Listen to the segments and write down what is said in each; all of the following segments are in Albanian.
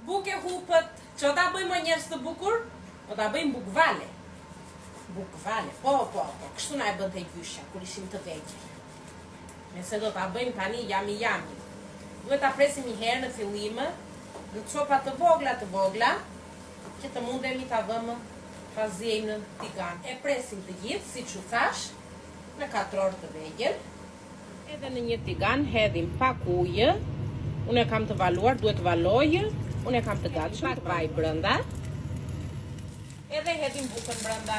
Bukë e hupët, ç'do ta bëjmë o njerëz të bukur? Po ta bëjmë bukvale. Bukvale, po, po, po, kështu na e bënte gjyshja, kur ishim të vegjël. Nëse do ta bëjmë tani jami jami. Duhet ta presim një herë në fillim, në copa të vogla të vogla, që të mundemi ta vëmë ta ziejmë në tigan. E presim të gjithë, siç u thashë, në katror të vegjël. Edhe në një tigan hedhim pak ujë. Unë e kam të valuar, duhet të valojë. Unë e kam të gatshëm, pak vaj brenda. Edhe hedhim bukën brenda.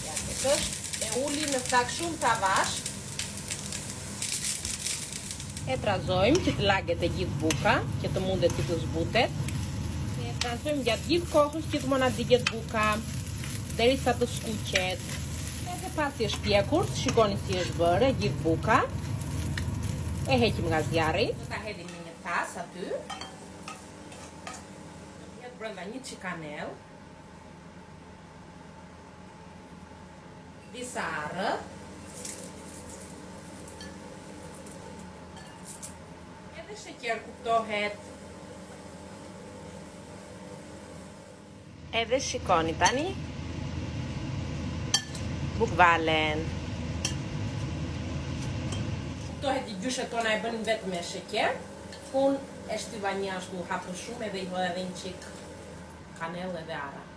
Ja, këtë është. E ulim në flakë shumë të avash. E trazojmë që të laget e gjithë buka, që të mundet që të zbutet. E trazojmë gjatë gjithë kohës që të mos na digjet buka, derisa të skuqet. Edhe pasi është pjekur, shikoni si është bërë e gjithë buka. E heqim nga zjarri. Do ta hedhim në një tas aty. Do të hedh brenda një çikë kanellë. Disa arrë. Edhe sheqer kuptohet. Edhe shikoni tani bukvalen. Kuptohet që gjyshet tona e bënin vetëm me sheqer. Unë e shtyva një ashtu hapë shumë edhe i hodha edhe një çik kanellë edhe arra.